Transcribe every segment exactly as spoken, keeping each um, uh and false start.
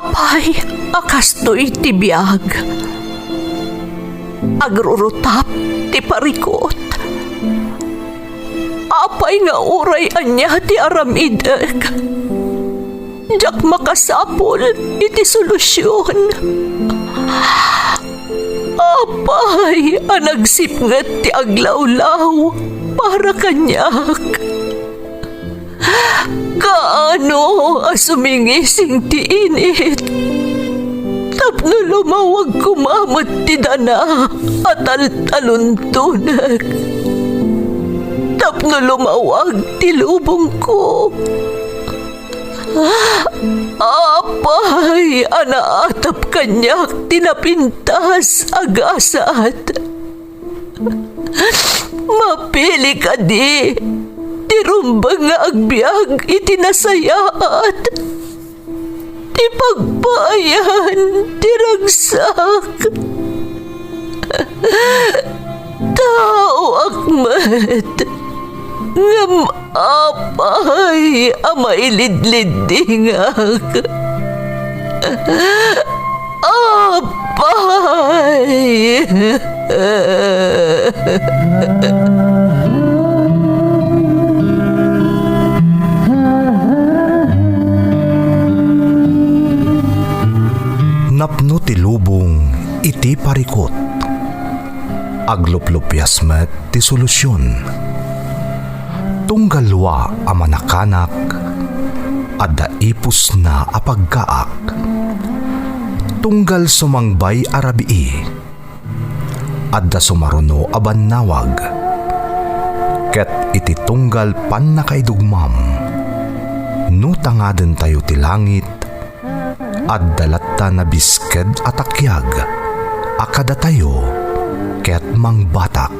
Apay a kastoy ti biag? Agrurutap ti parikut. Apay nga uray ania ti aramidek, diak makasapul iti solusion. Apay a nagsipnget ti aglawlaw para kaniak? Kaano a sumingising ti init tapno lumawag koma met ti dana a taltaluntonek, tapno lumawag ti lubongko? Apay a naatap kaniak ti napintas a gasat? Mapili kadi ti rumbeng nga agbiag iti nasayaat, ti pagpaayan ti ragsak? Taoak met, ngem apay a mailidliddingak? Apay! Napno ti lubong iti parikut. Agluplupias met ti solusion. Tunggal wa a manakanak, adda ipusna a paggaak. Tunggal sumangbay a rabii, adda sumaruno a bannawag. Ket iti tunggal pannakaidugmam, no tangadentayo ti langit, adda latta nabisked a takiag a kadatayo ket mangbatak.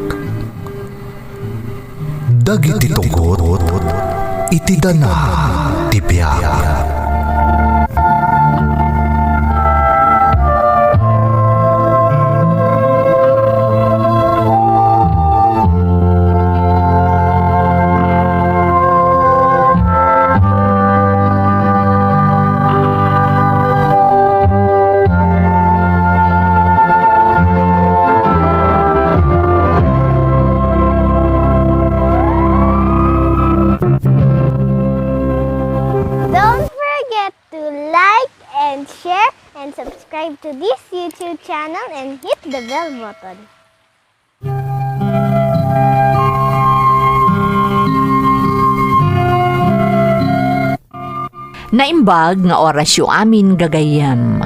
Dagiti tugot iti dana ti biag. Don't forget to like and share and subscribe to this YouTube channel and hit the bell button. Naimbag nga orasyo amin, gagayyem.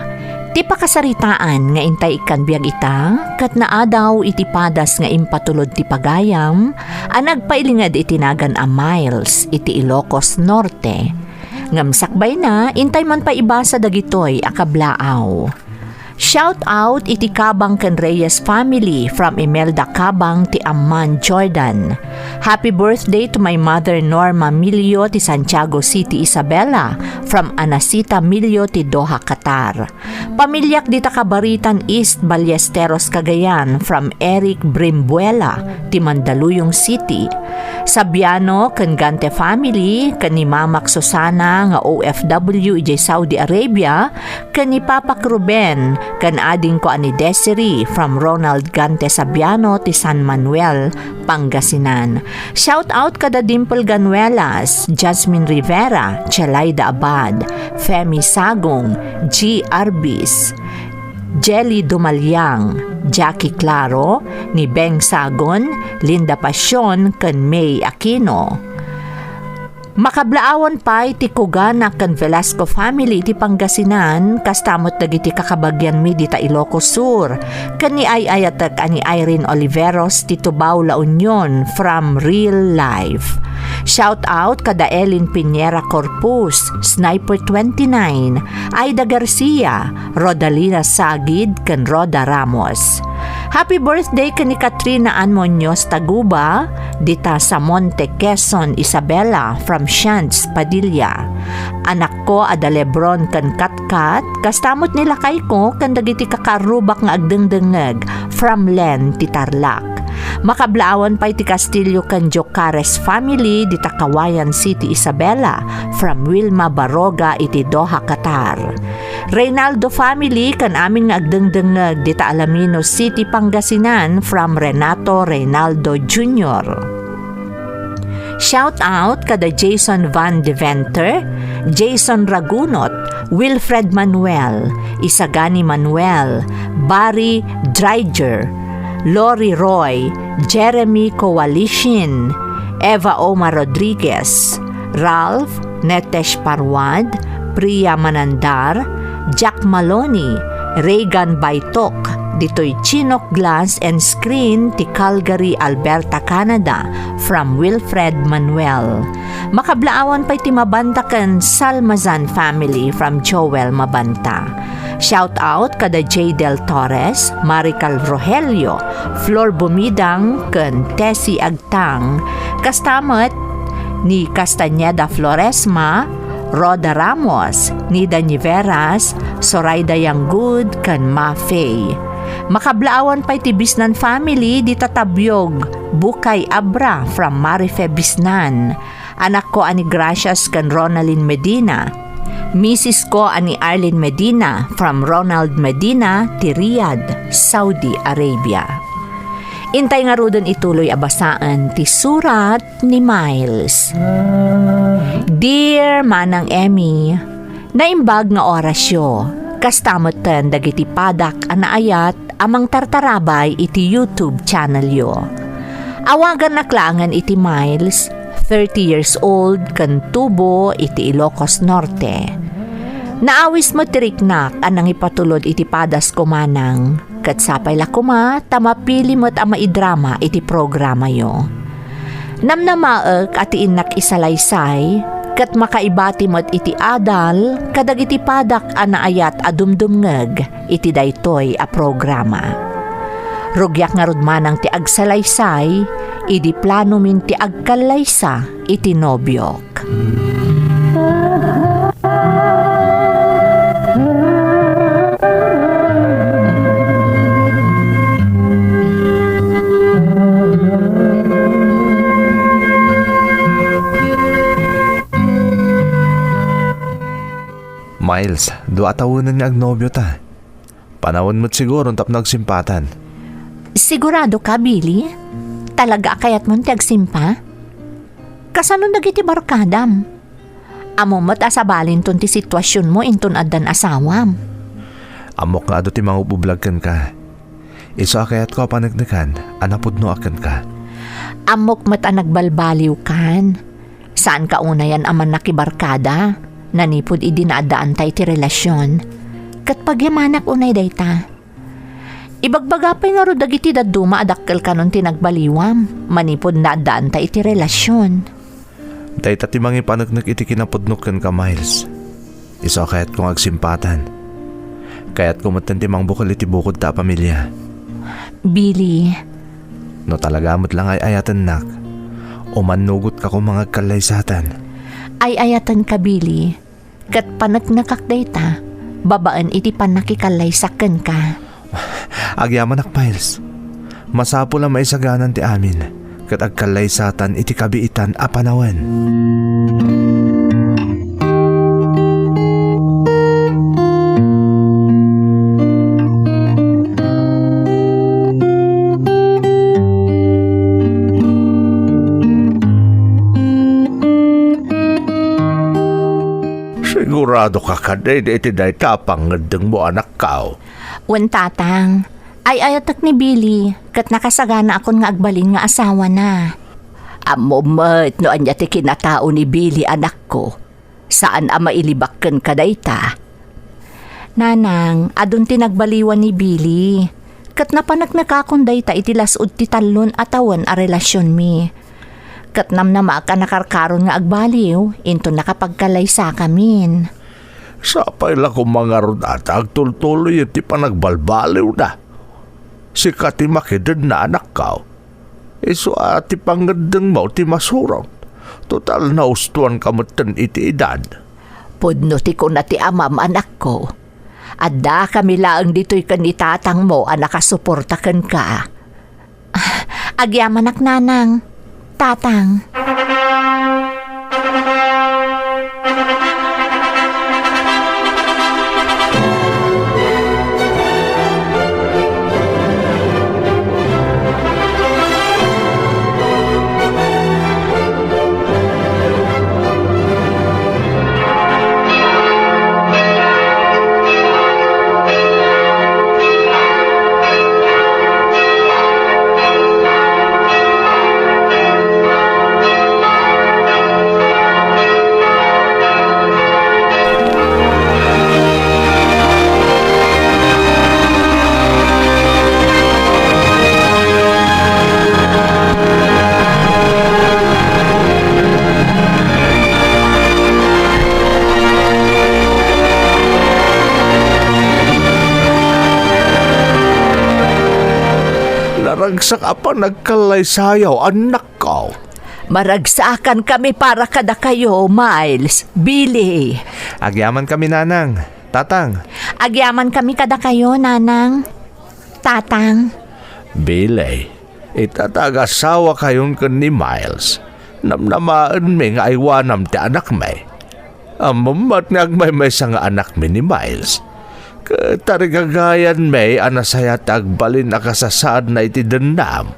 Ti pakasaritaan nga intay ikkan biag ita, ket naadaw iti padas nga impatulod ti pagayam a nagpailinged iti nagan a Miles iti Ilocos Norte. Ngem sakbayna, intay man pay ibasa dagitoy a kablaaw. Shout out iti Kabang ken Reyes family from Imelda Kabang ti Amman, Jordan. Happy birthday to my mother Norma Milio ti Santiago City, Isabela, from Anasita Milio ti Doha, Qatar. Pamiliak dita Cabaritan East, Ballesteros, Cagayan, from Eric Brimbuela ti Mandaluyong City. Sabiano ken Gante family ken ni Mamak Susana nga O F W idiay Saudi Arabia, ken ni Papak Ruben, ken adingko a ni Desiree from Ronald Gante Sabiano ti San Manuel, Pangasinan. Shout out kada Dimple Ganuelas, Jasmine Rivera, Chelaida Abad, Femi Sagong, G Arbis, Jelly Dumaliang, Jackie Claro, ni Beng Sagon, Linda Pasion, ken May Aquino. Makablaawan pay ti Kugana ken Velasco family iti Pangasinan, kasta met dagiti kakabagianmi dita Ilocos Sur, ken ni ay-ayatek a ni Irene Oliveros ti Tubao, La Union, from Real Life. Shout out kada Ellen Piñera Corpus, Sniper twenty-nine, Aida Garcia, Rodalina Sagid, ken Rhoda Ramos. Happy birthday ken ni Katrina Ann Muñoz Taguba, dita Samonte, Quezon, Isabela, from Shantz Padilla. Anakko a da Lebron ken Katkat, kasta met ni lakayko ken dagiti kakaarrubak nga agdengdengngeg, from Len ti Tarlac. Makablaawan pay ti Castillo ken Jocares family dita Cauayan City, Isabela, from Wilma Baroga iti Doha, Qatar. Reynaldo family ken amin nga agdengdengngeg dita Alaminos City, Pangasinan, from Renato Reynaldo Junior. Shout out kada Jason Van Deventer, Jason Ragunot, Wilfred Manuel, Isagani Manuel, Barry Dreiger, Lori Roy, Jeremy Coalition, Eva Oma Rodriguez, Ralph, Netesh Parwad, Priya Manandar, Jack Maloney, Reagan Baitok, ditoy Chinook Glass and Screen ti Calgary, Alberta, Canada, from Wilfred Manuel. Makablaawan pay ti Mabanta ken Salmazan family from Joel Mabanta. Shout out kada Jay Del Torres, Marical Rogelio, Flor Bumidang, ken Tessie Agtang. Kasta met ni Castañeda Floresma, Rhoda Ramos, Nida Niveras, Sorayda Yanggood, ken Ma Fey. Makablaawan pay ti Bisnan family dita Tabiog, Bukay Abra from Marife Bisnan. Anakko a ni Gracias ken Ronaldin Medina. Misis ko a ni Arlene Medina from Ronald Medina ti Riyadh, Saudi Arabia. Intay ngaruden ituloy a basaen ti surat ni Miles. Dear Manang Emmy, naimbag nga orasyo. Kasta metten dagiti padak a naayat a mangtartarabay iti YouTube channelyo. Awagannak laengen iti Miles, thirty years old, ken tubo iti Ilocos Norte. Naawis met ti riknak a nangipatulod iti padasko, manang, ket sapay la koma ta mapili met a maidrama iti programayo. Namnamaek a ti innak isalaysay, ket makaibati met iti adal kadagiti padak a naayat a dumdumngeg iti daytoy a programa. Rugiak ngarud manang ti agsalaysay idi planomin ti agkallaysa iti nobiok. Miles, dua a tawenen nga agnobiota. Panawen met siguro tapno agsimpatan. Sigurado ka, Billy? Talaga a kayatmon ti agsimpa? Kasano dagiti barkadam? Ammom met a sabalinton ti situasionmo inton addan asawam. Ammok nga adu ti mangub-ublag kenka. Isu a kayatko a paneknekan a napudnoak kenka. Ammok met a nagbalbaliwkan. Saanka unayan a mannakibarkada, nanipud idi naaddaanta iti relasion. Ket pagyamanak unay dayta. Ibagbaga pay ngarud dagiti dadduma a dakkel kanon ti nagbaliwam, manipud naaddaanta iti relasion. Dayta ti mangipaneknek iti kinapudnok kenka, Miles. Isu a kayatko nga agsimpatan. Kayatko metten ti mangbukel iti bukodta a pamilia. Billy. No talaga met la nga ay-ayatennak, umannugotka koma nga agkallaysatan. Ay-ayatenka, Billy. Ket paneknekak dayta, babaen iti pannakikallaysak kenka. Agyamanak, Miles. Masapul a maisaganan ti amin, ket agkallaysatan iti kabiitan a panawen. Sigurado ka kadi iti dayta a pangngeddengmo, anakko? Wen, tatang. Ay-ayatek ni Billy, ket nakasaganakon nga agbalin nga asawana. Ammom met no ania ti kinatao ni Billy, anakko. Saan a mailibak kenka dayta. Nanang, adun ti nagbaliwan ni Billy. Ket napaneknekakon dayta iti las-ud ti tallon a tawen a relasionmi. Ket namnamaak a nakarkaron nga agbaliw, inton nakapagkallaysakamin. Sapay la koma ngarud a ta agtultuloy ti panagbalbaliwda. Sika ti makidenna, anakko. Isu a ti pangngeddengmo ti masurot. Total, naustoanka metten iti edad. Pudno ti kuna ti amam, anakko. Addakami laeng ditoy ken ni tatangmo a nakasuporta kenka. Ah, Agyamanak, Nanang. Tatang. Naragsak a panagkallaysayaw, annakko. Maragsakankami para kadakayo, Miles, Billy. Agyamankami, Nanang, Tatang. Agyamankami kadakayo, Nanang, Tatang. Billy, ita ta agasawakayon ken ni Miles, namnamaenmi nga aywanam ti anakmi. Ammom met nga agmaymaysa nga anakmi ni Miles. Ket tarigagayanmi a nasayaat ti agbalin a kasasaadna iti dennam.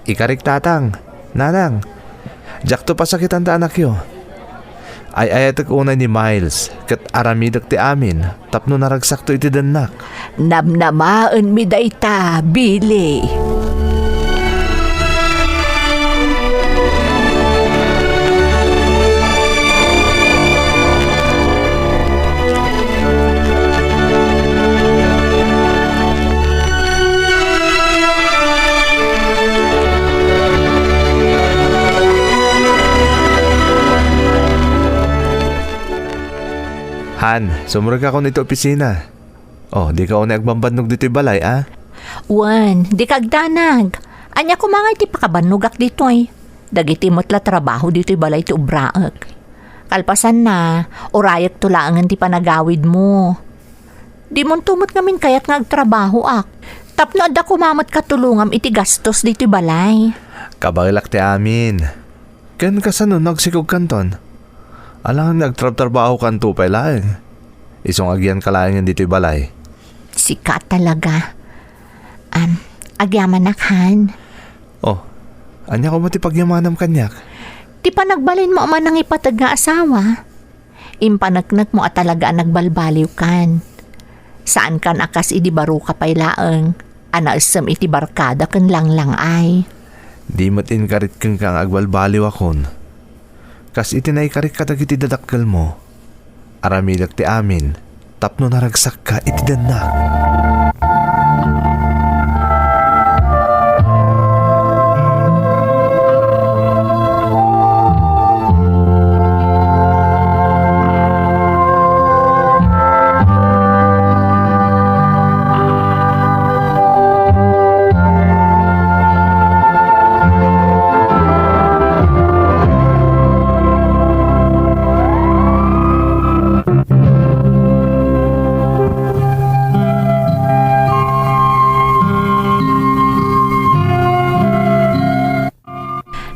Ikarik, Tatang, Nanang, diakto pasakitan ti anakyo. Ay-ayatek unay ni Miles, ket aramidek ti amin tapno naragsakto iti dennak. Namnamaenmi dayta, Billy. Han, sumrekakon iti opisina. Oh, dika unay agbambannog ditoy balay, a? Wen, dika agdanag. Ania koma nga iti pakabannogak ditoy? Dagiti met la trabaho ditoy balay ti obraek. Kalpasanna, urayekto laengen ti panagawidmo. Dimonto met ngamin kayat nga agtrabahoak, tapno adda koma met katulongam iti gastos ditoy balay. Kabaelak ti amin. Ken kasano no agsikogkanton? Alangan nga agtrabtrabahokanto pay laeng. Isu nga agiyanka laengen ditoy balay. Sika talaga. Am, agyamanak, han. Oh, ania koma ti pagyamanam kaniak? Ti panagbalinmo a manangipateg nga asawa. Impaneknekmo a talaga a nagbalbaliwkan. Saankan a kas idi baroka pay laeng a naessem iti barkada ken langlang-ay. Di met inkarit kenka nga agbalbaliwakon. Kas iti naikarik kadagiti dadakkelmo, aramidek ti amin tapno naragsakka iti dennak.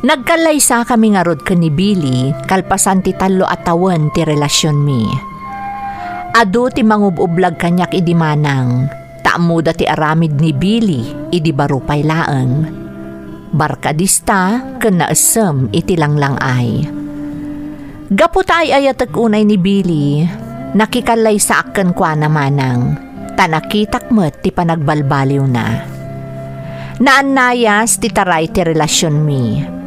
Nagkallaysakami ngarud ken ni Billy kalpasan ti tallo a tawen ti relasionmi. Adu ti mangub-ublag kaniak idi manang, ta ammoda ti aramid ni Billy idi baro pay laeng. Barkadista ken naessem iti langlang-ay. Gapu ta ay-ayatek unay ni Billy, nakikallaysaak kenkuana manang, ta nakitak met ti panagbalbaliwna. Naannayas ti taray ti relasionmi.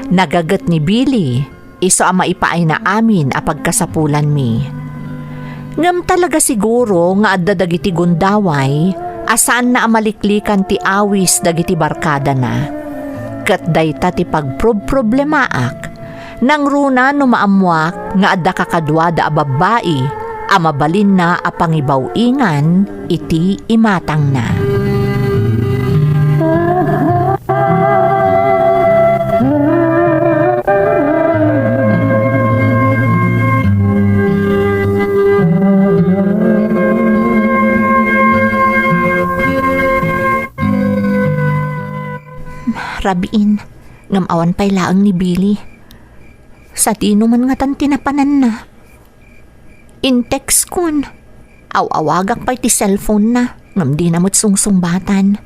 Nagaget ni Billy, isu a maipaayna amin a pagkasapulanmi. Ngem talaga siguro nga adda dagiti gundaway a saanna a maliklikan ti awis dagiti barkadana. Ket dayta ti pagprobproblemaak, nangruna no maammoak nga adda kakaduada a babbai a mabalinna a pangibaw-ingan iti imatangna. rabiin, ngem awan pay laeng ni Billy. Sadino man ngatan ti napananna? In-textkon. Aw-awagak pay ti cellphone-na, ngem dina met sungsungbatan.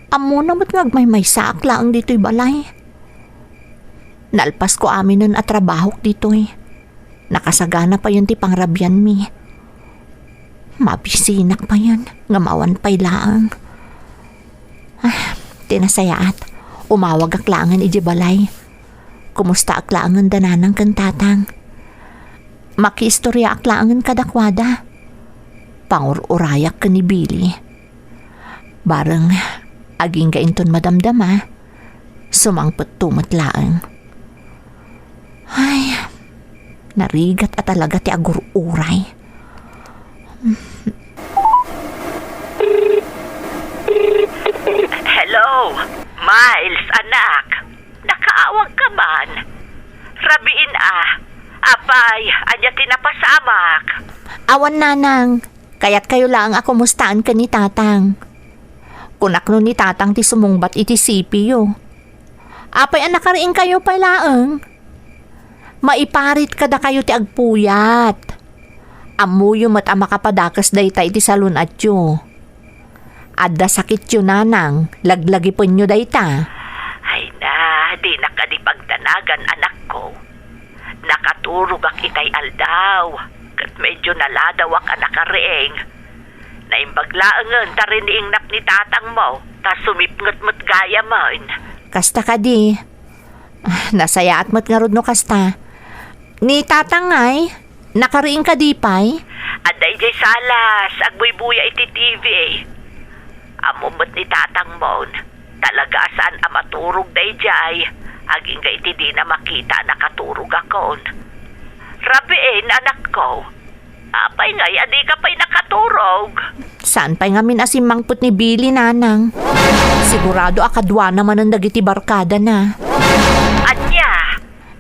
Ammona met nga agmaymaysaak laeng ditoy balay. Nalpasko aminen a trabahok ditoy. Nakasagana payen ti pangrabianmi. Mabisinak payen, ngem awan pay laeng. Ah, ti nasayaat, umawagak laengen idiay balay. Kumustaak laengen da nanang ken tatang. Makiistoriaak laengen kadakuada. Pangur-urayak ken ni Billy. Bareng, agingga inton madamdama, sumangpetto met laeng. Ay, narigat a talaga ti agur-uray. Hello, Miles, anak. Nakaawag ka man. Rabiin a. Apay, ania ti napasamak? Awan, nanang. Kayatkayo laeng a kumustaan ken ni tatang. Kunak no ni tatang ti sumungbat iti C P U. Apay a nakariingkayo pay laeng? Maiparit kadakayo ti agpuyat. Ammoyo met a makapadakes dayta iti salun-atyo. Adda sakityo, nanang, laglagipenyo dayta. Ay na, dinak kadi pagdanagan, anakko. Nakaturogak itay aldaw, ket medyo naladawak a nakariing. Naimbag laengen ta riniingnak ni tatangmo, ta sumipnget met gayamen. Kasta kadi. Ah, nasayaat met ngarud no kasta. Ni tatang ngay, nakariing kadi pay? Adda idiay salas, agbuybuya iti T V. Ammom met ni tatangmon, talaga a saan a maturog daydiay, agingga iti dina makita a nakaturogakon. Rabiin, anakko. Apay ngay a dika pay nakaturog? Saan pay ngamin a simmangpet ni Billy, nanang. Sigurado a kaduana manen dagiti barkadana. Ania?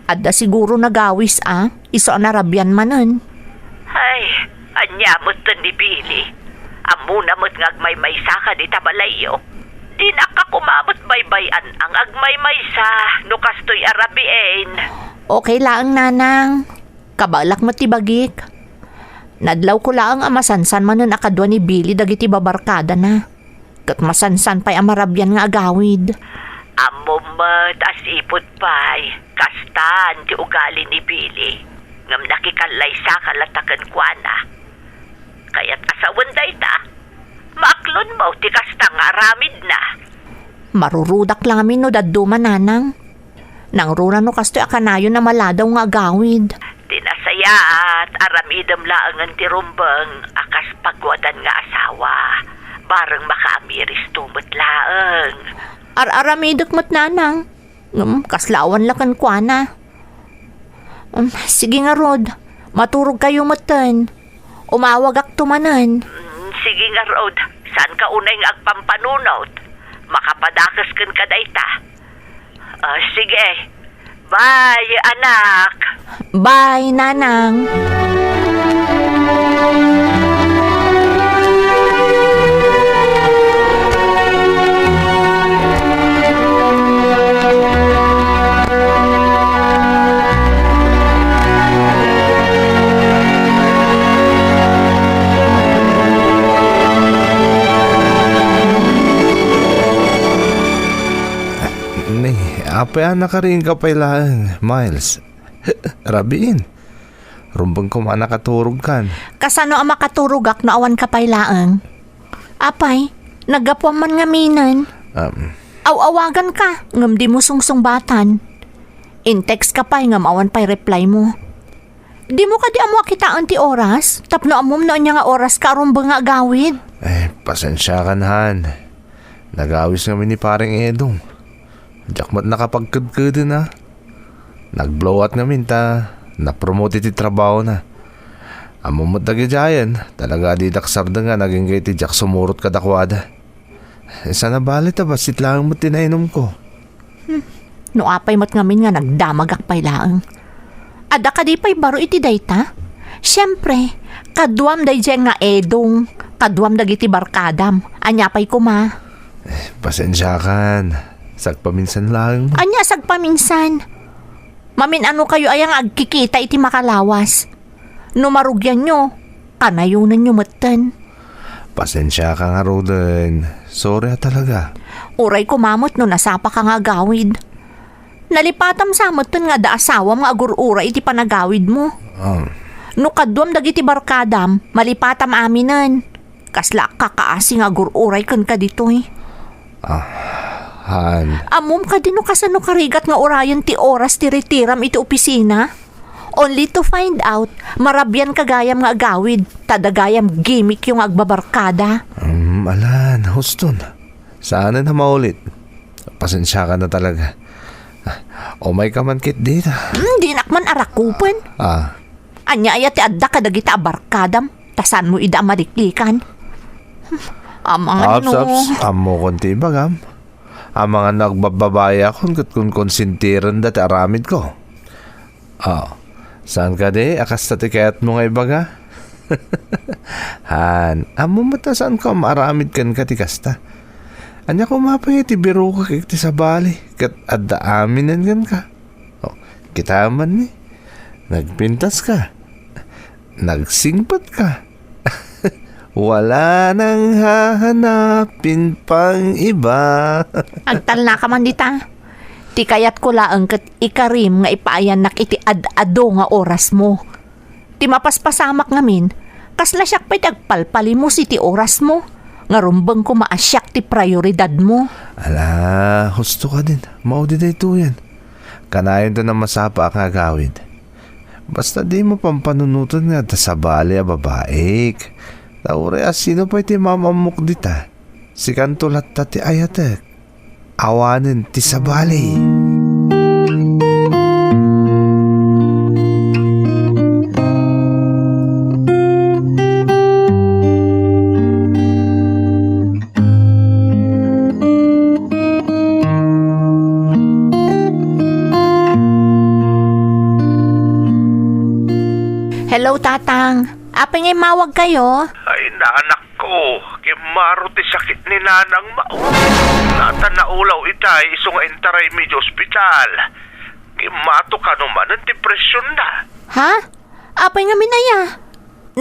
Adda siguro nagawis a, isu a narabian manen. Ay, ania metten ni Billy? Ammona met nga agmaymaysaka dita balayyo. Dinak koma met baybay-an a nga agmaymaysa no kastoy a rabiin. Okay laeng, nanang. Kabaelak met ti bagik. Nadlawko laeng a masansan manen a kadua ni Billy dagiti babarkadana. Ket masansan pay a marabian nga agawid. Ammom met a sipud pay, kastan ti ugali ni Billy, ngem nakikallaysa ka latta kenkuana. Kayat a sawen dayta, maaklonmo ti kasta nga aramidna. Marurudak la ngamin no dadduma, nanang. Nangruna no kastoy a kanayon a maladaw nga agawid. Ti nasayaat, aramidem laengen ti rumbeng a kas paguadan nga asawa. Bareng makaamiristo met laeng. Ar-aramidek met, nanang. Ngem, kasla awan la kenkuana. Um, sige ngarud, maturogkayo metten. Umawagakto manen. Mm, sige ngarud, saanka unay nga agpampanunot. Makapadakes kenka dayta. Ah, sige. Bye, anak. Bye, nanang. Ni, apay a nakariingka pay laeng, Miles? Rabiin. Rumbeng koma a nakaturogkan. Kasano a makaturogak no awanka pay laeng? Apay, naggapuam man ngaminen. Um. Aw-awaganka, ngem dimo sungsungbatan. In-textka pay ngem awan pay replymo. Dimo kadi ammo a kitaen ti oras? Tapno ammom no ania nga oraska a rumbeng nga agawid? Eh, pasensiakan, han. Nagawis ngamin ni Pareng Edong. Diak met nakapagkedkeden a. Nag-blowout ngamin ta na-promote iti trabahona. Ammom met dagidiayen, talaga a didak sardengan agingga iti diak sumurot kadakuada. Saan a bale ta bassit laeng met ti nainumko. Hmm. No apay met ngamin nga nagdamagak pay laeng. Adda kadi pay baro iti dayta? Siempre, kaduam daydiay nga Edong, kaduam dagiti barkadam. Ania pay koma? Eh, pasensiakan. Sagpaminsan laeng. Ania sagpaminsan? Mamin-ano kayo aya nga agkikita iti makalawas? No marugianyo, kanayonenyo metten. Pasensiaka ngaruden. Sorry a talaga. Uray koma met no nasapaka nga agawid. Nalipatam sa metten nga adda asawam nga agur-uray iti panagawidmo. Um. No kaduam dagiti barkadam, malipatam aminen. Kasla kakaasi nga agur-uray kenka ditoy. Ah, Han. Ammom kadi no kasano karigat nga urayen ti oras ti retiram iti opisina? Only to find out, marabianka gayam nga agawid, ta adda gayam gimmickyo nga agbabarkada. Um, alan, huston. Saanen a maulit. Pasensiaka na talaga. Ah, umayka man ketdi ta. Hmm, dinak man arakupen. Ah. Ania aya ti adda kadagita a barkadam, ta saanmo ida a maliklikan? Amangan Aps, no. Aps, ammokon ti ibagam. Amangan no agbabbabaeakon ket konkonsentirenda ti aramidko. Ah, saan kadi a kasta ti kayatmo nga ibaga? Han, ammom met a saanko a maaramid kenka ti kasta. Ania koma pay ti birokak iti sabali ket adda aminen kenka? Oh, kita man ni. Nagpintas ka. Nagsingpet ka. Wala nang hahanapin pang iba. Agtalnaka man dita. Ti kayatko laeng ket ikarim nga ipaayannak iti ad-adu nga orasmo. Ti mapaspasamak ngamin, kasla siak pay ti agpalpalimos iti orasmo, nga rumbeng koma a siak ti prioridadmo. Ala, husto ka din. Maudi daytoyen. Kanayonto a masapaak nga agawid. Basta dimo pampanunoten nga adda sabali a babaik. Ta uray a sino pay ti maam-ammok dita, sikanto latta ti ayatek. Awanen ti sabali. Hello, Tatang. Apay nga immawag kayo? Ay, naanak ko, kimmaro ti sakit ni nanang Mao. Nata naulaw itay isu nga intaraymi iti ospital. Kimmato kano manen ti presionna. Ha? Apay ngamin aya?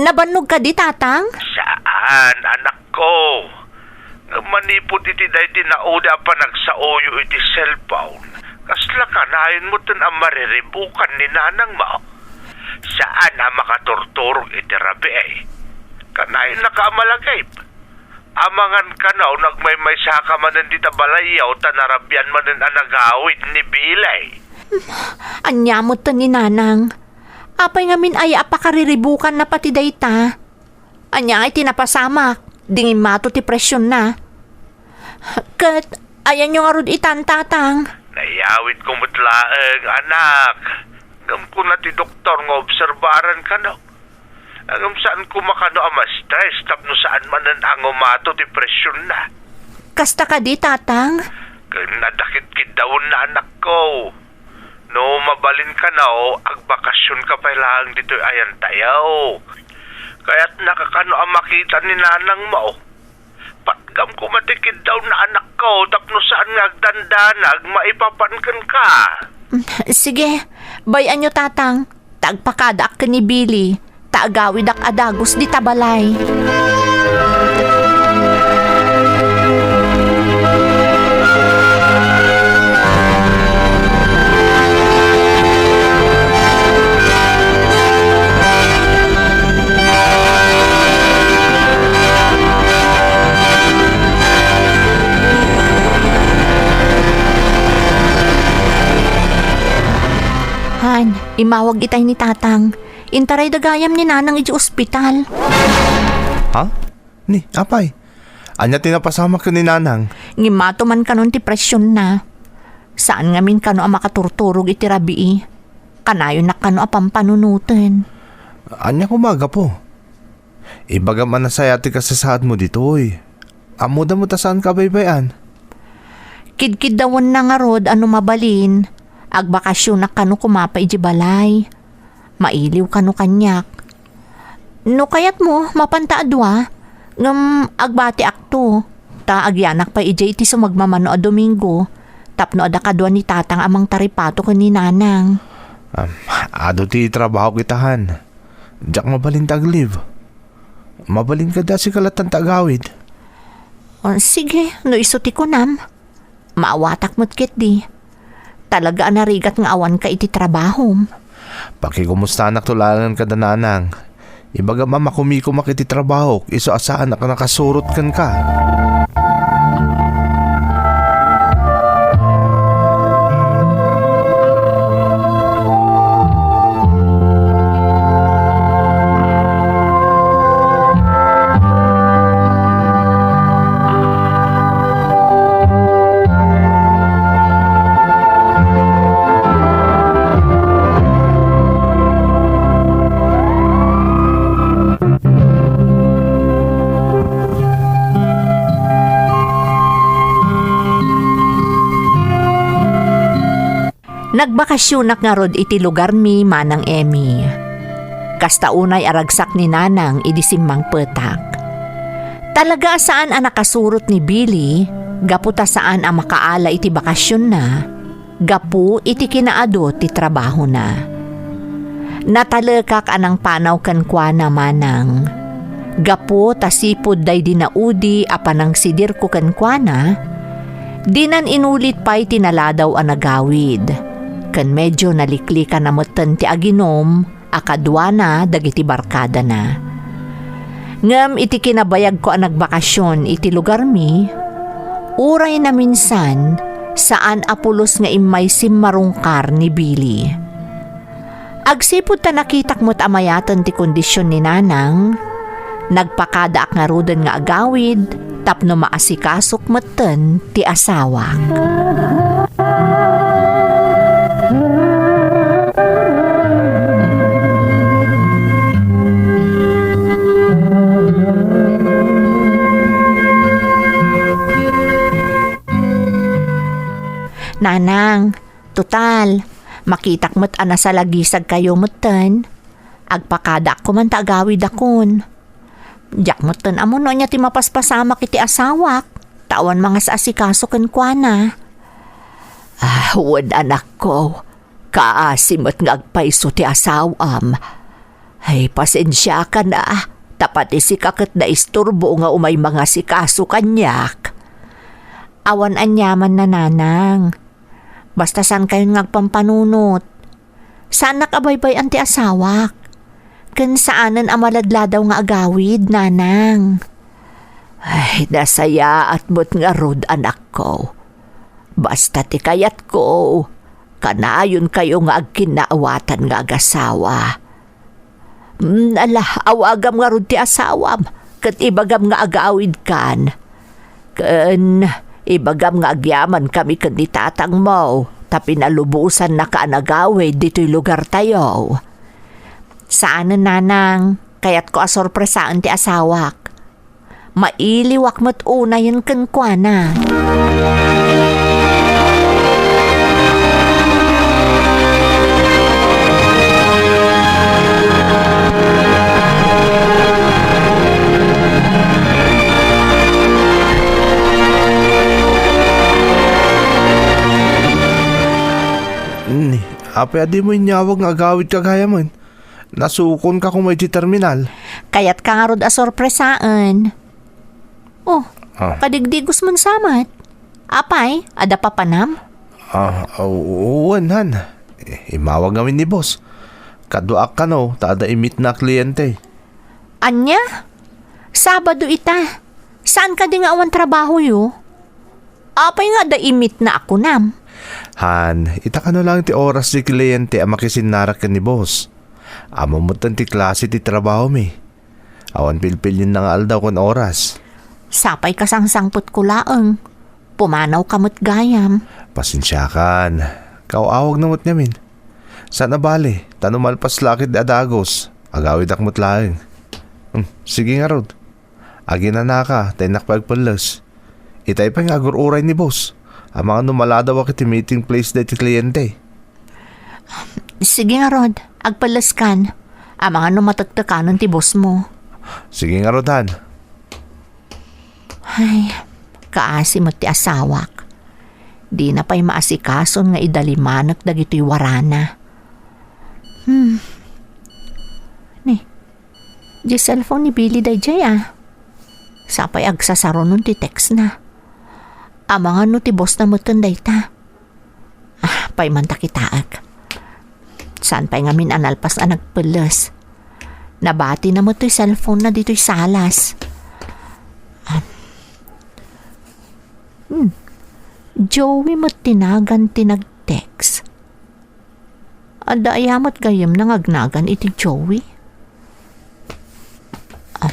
Nabannog kadi, Tatang? Saan, anak ko. Ngem manipud iti daydi naudi a panagsaoyo iti cellphone, kasla kanayon metten a mariribukan ni nanang Mao. Saan a makaturturog iti rabii. Kanayonnaka a malagip. Amangan kano no agmaymaysaka manen dita balayyo ta narabian manen a nagawid ni Billy. Ania metten ni Nanang? Apay ngamin aya a pakariribukanna pay dayta? Ania ngay ti napasamak? Di ngimmato ti presionna. Ket ayanyo ngarud itan, Tatang? Nayawidko met laeng, anak. Ngem kuna ti doktor nga obserbaran kano. Ngem saan koma kano a ma-stress tapno saan manen a ngumato ti presionna. Kasta kadi, Tatang? Ken adda kitkiddawenna, anakko. No mabalin kano, agbakasionka pay laeng ditoy ayantayo. Kayatnaka kano a makita ni nanang Mao. Patgam koma ti kiddaw na anakko tapno saan nga agdandanag maipapan kenka. Sige, bay-anyo, Tatang, ta agpakadaak ken ni Billy, ta agawidak a dagus dita balay. Han, imawag itay ni Tatang. Intarayda gayam ni Nanang iti ospital. Ha? Ni, apay? Ania ti napasamak ken ni Nanang? Ngimmato man kanon ti presionna. Saan ngamin kano a makaturturog iti rabii. Kanayonak kano a pampanunoten. Ania koma a gapu? Ibagam a nasayaat ti kasasaadmo ditoy. Ammoda met a saanka a baybay-an. Kidkiddawenna ngarud a no mabalin, agbakasionak kano koma pay idiay balay. Mailiw kano kaniak. No kayatmo, mapanta a dua, ngem agbatiakto, ta agyanak pay idiay iti sumagmamano a Domingo, tapno adda kadua ni Tatang a mangtaripato ken ni Nanang. Ah, adu ti trabahok ita, Han. Diak mabalin ti ag-leave. Mabalin kadi a sika latta ti agawid? Oh, sige, no isu ti kunam. Maawatak met ketdi. Talaga a narigat nga awanka iti trabahom. Pakikumustanak to laengen kada Nanang. Ibagam a makumikumak iti trabahok, isu a saanak a nakasurot kenka. Nagbakasionak ngarud iti lugarmi, Manang Emmy. Kasta unay a ragsak ni Nanang idi simmangpetak. Talaga a saan a nakasurot ni Billy gapu ta saan a makaala iti bakasionna gapu iti kinaadu ti trabahona. Natalekak a nangpanaw kenkuana, Manang. Gapu ta sipud daydi naudi a panangsidirko kenkuana, dinan inulit pay ti naladaw a nagawid, ken medio naliklikana metten ti aginum a kaduana dagiti barkadana. Ngem iti kinabayagko a nagbakasion iti lugarmi, uray naminsan, saan a pulos nga immay simmarungkar ni Billy. Agsipud ta nakitak met a mayaten ti kondision ni Nanang, nagpakadaak ngaruden nga agawid tapno maasikasok metten ti asawak. Nanang, total, makitak met a nasalagisagkayo metten. Agpakadaak koma ta agawidakon. Diak metten ammo no ania ti mapaspasamak iti asawak, ta awan mangas-asikaso kenkuana. Ah, wen, anakko, kaasi met nga agpayso ti asawam. Ay, pasensiakan a, ta pati sika ket naisturbo nga umay mangasikaso kaniak. Awan aniaman, Nanang. Basta saankayon nga agpampanunot. Saanak a baybay-an ti asawak. Ken saanen a maladladaw nga agawid, Nanang. Ay, nasayaat met ngarud, anakko. Basta ti kayatko, kanayonkayo nga agkinnaawatan nga agasawa. Mm, ala, awagam ngarud ti asawam, ket ibagam nga agawidkan. Ken ibagam nga agyamankami ken ni tatangmo, ta pinalubosannaka a nagawid ditoy lugartayo. Saanen, Nanang, kayatko a sorpresaen ti asawak. Mailiwak met unayen kenkuana. Ni, apay a dimo inyawag nga agawidka gayamen? Nasukonka koma iti terminal. Kayatka ngarud a sorpresaen. Oh, ah, kadigdigos man samet. Apay, adda papanam? Ah, u-, wen, han. Immawag ngamin ni boss. Kaduaak kano, ta adda imitna a kliente. Ania? Sabado ita. Saan kadi nga awan trabahoyo? Apay nga adda imitna a kunam? Han, ita kano lang ti oras ti kliente a makisinnarak ken ni boss. Ammom metten ti klase ti trabahomi. Awan pilpilienna nga aldaw ken oras. Sapay kasangsangpetko laeng. Pumanawka met gayam. Pasensiakan. Kaaw-awagna met ngamin. Saan a bale, ta no malpas la ketdi a dagus, agawidak met laeng. Hmm, sige ngarud. Aginanaka, ta innak pay agpelles. Itay pay nga agur-uray ni boss. Amangan no maladaw iti meeting place daytoy kliente. Sige ngarud, agpelleskan. Amangan no matektekanen ti boss mo. Sige ngarud, han. Ay, kaasi met ti asawak. Dina pay maasikason nga idalimanek dagitoy warana. Hmm. Ni, di cellphone ni Billy daydiay, ah. Sapay agsasarunon ti textna. Amangan no ti bossna metten dayta. Ah, paymanta kitaek. Saan pay ngamin a nalpas a nagpelles. Nabatina met toy cellphone-na ditoy salas. Ah. Hmm. Joey met ti nagan ti nag-text. Adda aya met gayyemna nga agnagan iti Joey? Ah,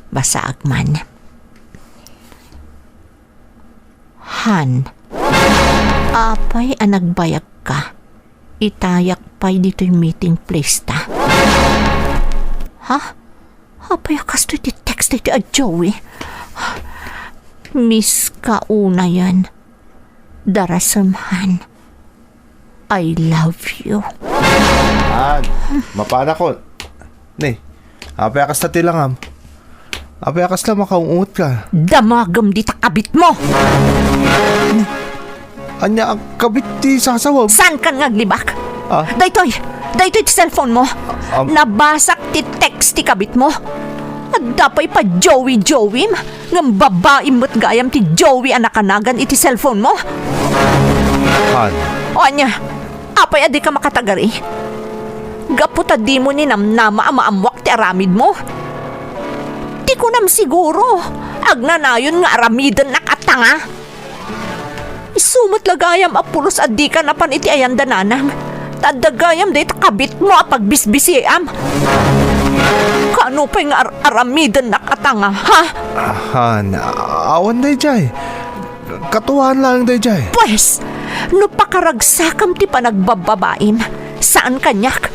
basaek man. Han, apay a nagbayagka? Itayak pay ditoy meeting place ta. Ha? Apay a kastoy ti text daytoy a Joey? Miss ka unayen. Darasem, Han. I love you. Han, mapanakon. Ni, apay a kasta ti langam? Apay a kasla makaung-ot ka? Damagem dita kabit mo! Ania a kabit ti sasawem? Saan kan nga aglibak? Ah? Daytoy! Daytoy ti cellphone mo! Am- Nabasak ti text ti kabit mo! Adda pay pa Joey-Joey, ngem babaim met gayam ti Joey a nakanagan iti cellphone mo! Han. O ania? Apay a dika makatagari? Gapu ta dimo ninamnama a maammoak ti aramidmo? Ti kunam siguro, agnanayon nga aramidennak a tanga. Isu met la gayam a pulos a dika napan iti ayan da nanang, ta adda gayam dayta kabitmo a pagbisbisiam. Kaano pay nga ar-, aramidennak a tanga, ha? Han, awan daydiay. Katuan laeng daydiay. Pwes, no pakaragsakam ti panagbababaim, saan kaniak?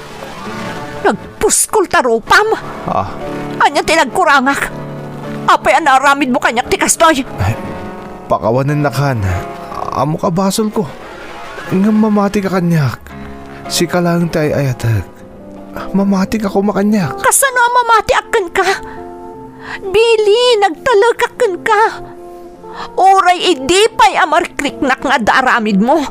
Nagpuskol ta rupam? Ah. Ania ti nagkurangak? Apay a naaramidmo kaniak ti kastoy? Ay, pakawanennak, Han. Ammok a basolko. Ngem mamatika kaniak. Sika laeng ti ay-ayatek. Mamatika koma kaniak. Kasano a mamatiak kenka? Billy, nagtalekak kenka. Uray idi pay a marikriknak nga adda aramidmo,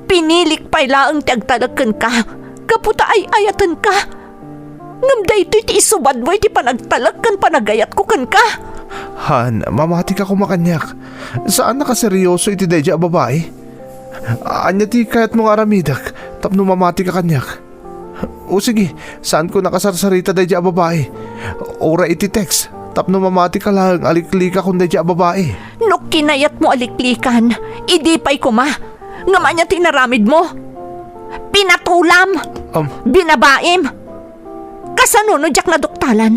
pinilik pay laeng ti agtalek kenka, gapu ta ay-ayatenka. Ngem daytoy ti isubadmo iti panagtalek ken panagayatko kenka. Han, mamatika koma kaniak. Saannak a seryoso iti daydiay a babai. Ania ti kayatmo nga aramidek tapno mamatika kaniak? O sige, saanko nakasarsarita daydiay a babai. Uray iti text, tapno mamatika laeng a liklikakon daydiay a babai. No kinayatmo a liklikan, idi pay koma. Ngem ania ti inaramidmo? Pinatulam! Am. Binabaim! Kasano no diak naduktalan?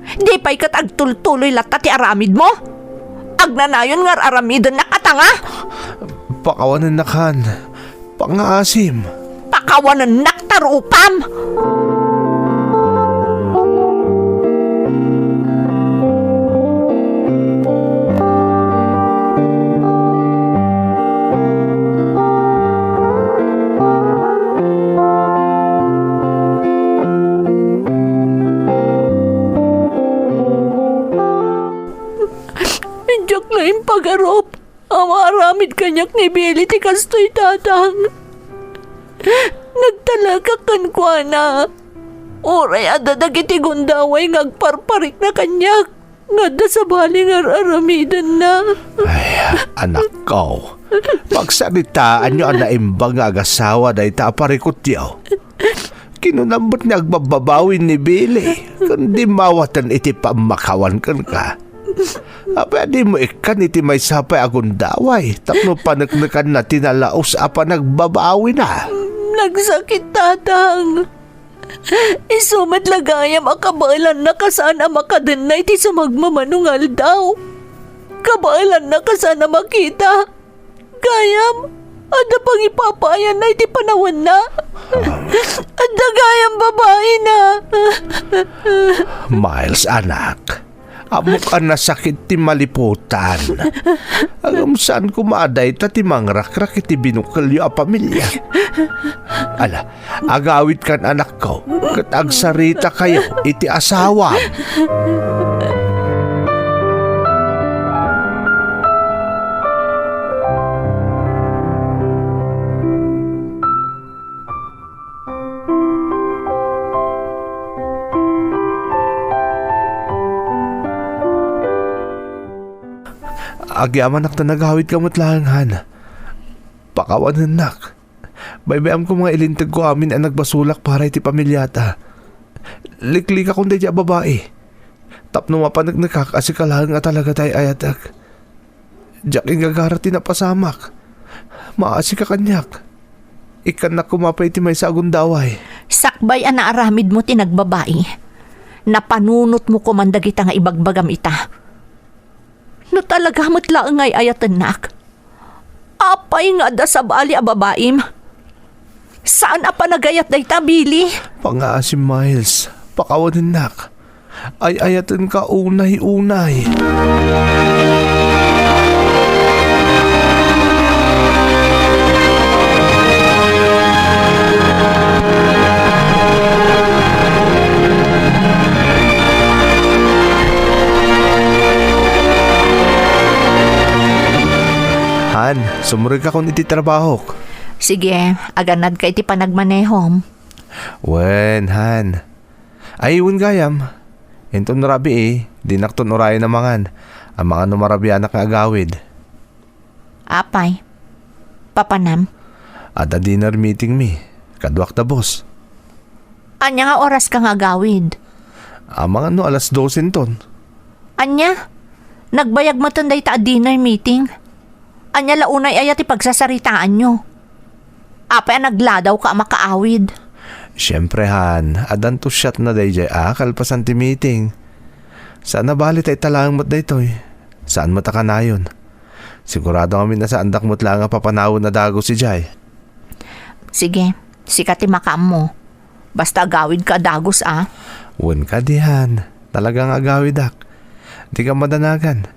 Di pay ket agtultuloy latta ti aramidmo? Agnanayon nga ar-aramidennak a tanga? Pakawanennak, Han. Pangngaasim. Pakawanennak ta rupam! Diak la impagarup a maaramid kaniak ni Billy ti kastoy, Tatang. Nagtalekak kenkuana. Uray adda dagiti gundaway nga agparparikna kaniak nga adda sabali nga ar-aramidenna. Ay, anakko, pagsaritaanyo a naimbag nga agasawa dayta a parikutyo. Kinunam met nga agbabbabawi ni Billy ken dimmawaten iti pammakawan kenka. Apay a dimo ikkan iti maysa pay a gundaway tapno paneknekanna ti nalaus a panagbabawina? Nagsakit, Tatang. Isu met la gayam a kabaelannak a saan a makadenna iti sumagmamano nga aldaw. Kabaelannak a saan a makita. Gayam, adda pangipapaayanna iti panawanna. Adda gayam babaina. Miles, anak, ammok a nasakit ti maliputan. Ngem saan koma a dayta ti mangrakrak iti binukkelyo a pamilia. Ala, agawidkan, anakko, ket agsaritakayo iti asawam. Agyamanak ta nagawidka met laeng, Han. Pakawanennak. Baybay-amko nga ilintegko amin a nagbasolak para iti pamiliata. Liklikakon daydiay a babai. Tapno mapaneknekak a sika laeng a talaga ti ay-ayatek. Diak ingagara ti napasamak. Maasika kaniak. Ikkannak koma pay ti maysa a gundaway. Sakbay a naaramidmo ti nagbabai, napanunotmo koman dagita nga ibagbagam ita. No talaga met laeng nga ay-ayatennak, apay nga adda sabali a babaim? Saan a panagayat dayta, Billy. Pangngaasim, Miles. Pakawanennak. Ay-ayatenka unay-unay. Han, sumrekakon iti trabahok. Sige, agannadka iti panagmanehom. Wen, Han. Ay, wen gayam. Inton rabii, dinakton urayen a mangan. Amangan no marabianak nga agawid. Apay, papanam? Adda dinner meeting mi. Kaduak da boss. Ania nga oraska nga agawid? Amangan no alas dose inton. Ania? Nagbayag metten dayta a dinner meeting? Ania la unay aya ti pagsasaritaanyo? Apay a nagladawka a makaawid? Siempre, Han, addanto shot na daydiay a kalpasan ti meeting. Saan a bali ta ita laeng met daytoy. Saan met a kanayon. Sigurado ngamin a saandak met laeng a papanawen a dagus idiay. Sige, sika ti makaammo. Basta agawidka a dagus, a. Wen kadi, Han. Talaga nga agawidak. Dika madanagan.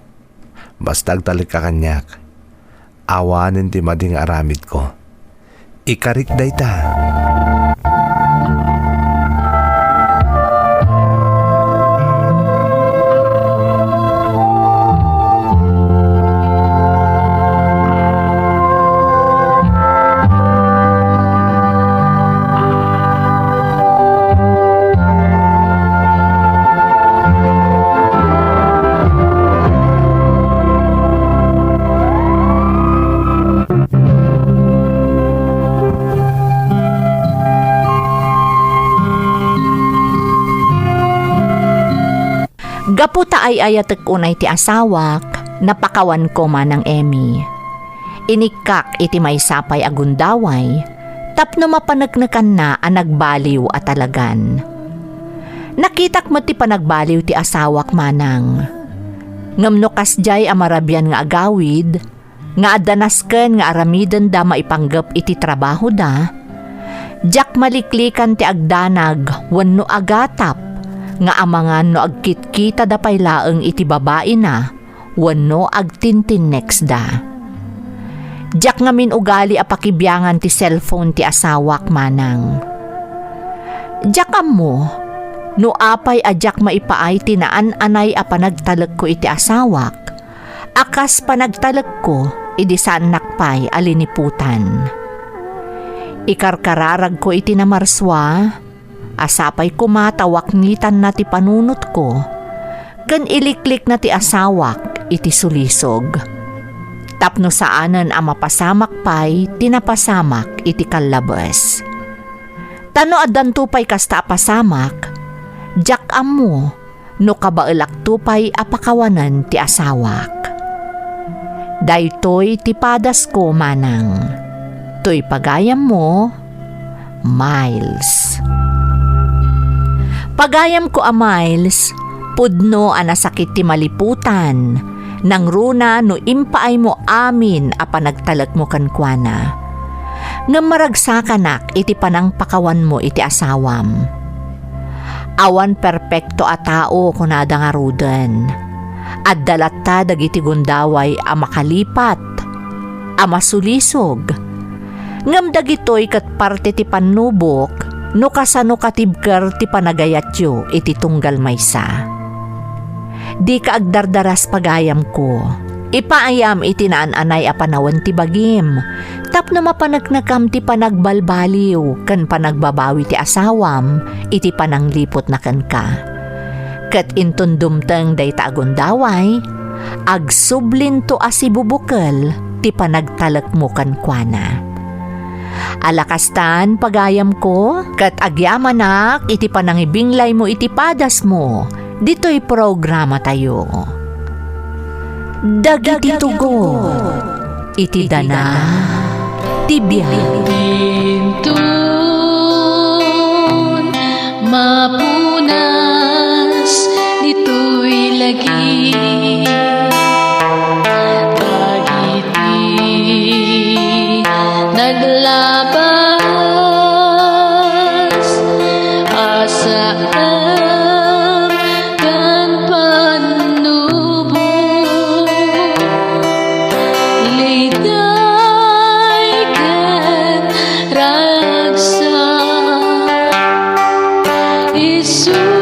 Basta agtalekka kaniak. Awanen ti madi nga aramidko. Ikarik dayta. Gapu ta ay-ayatek unay ti asawak, napakawanko, Manang Emmy. Inikkak iti maysa pay a gundaway tapno mapaneknekanna a nagbaliw a talagan. Nakitak met ti panagbaliw ti asawak, Manang. Ngem no kasdiay a marabian nga agawid, nga adda nasken nga aramidenda maipanggep iti trabahoda, diak maliklikan ti agdanag wenno agatap nga amangan no agkitkitada pay laeng iti babaina wenno agtintinneksda. Diak ngamin ugali a pakibiangan ti cellphone ti asawak, Manang. Diak ammo no apay a diak maipaay ti naan-anay a panagtalekko iti asawak, a kas panagtalekko idi saannak pay a liniputan. Ikarkararagko iti namarsua, a sapay koma ta waknitanna ti panunotko, ken iliklikna ti asawak iti sulisog, tapno saanen a mapasamak pay ti napasamak iti kallabes. Ta no addanto pay kasta a pasamak, diak ammo no kabaelakto pay a pakawanen ti asawak. Daytoy ti padasko, Manang. Toy pagayammo, Miles. Pagayamko a Miles, pudno a nasakit ti maliputan, nangruna no impaaymo amin a panagtalekmo kenkuana. Ngem maragsakanak iti panangpakawanmo iti asawam. Awan perpekto a tao, kunada ngaruden. Adda latta dagiti gundaway a makalipat, a masulisog. Ngem dagitoy ket parte ti pannubok no kasano katibker ti panagayatyo iti tunggal maysa. Dika agdardaras, pagayamko. Ipaayam iti naan-anay a panawen ti bagim, tapno mapaneknekam ti panagbalbaliw ken panagbabawi ti asawam iti panangliputna kenka. Ket inton dumteng dayta a gundaway, agsublinto a sibubukel ti panagtalekmo kenkuana. Ala kastan, pagayamko, ket agyamanak iti panangibinglaymo iti padasmo ditoy programatayo. Dagiti tugot iti dana ti biag. Inton mapunas ditoy lagip, dagiti naglabas a saan ken pannubo, liday ken ragsak, isu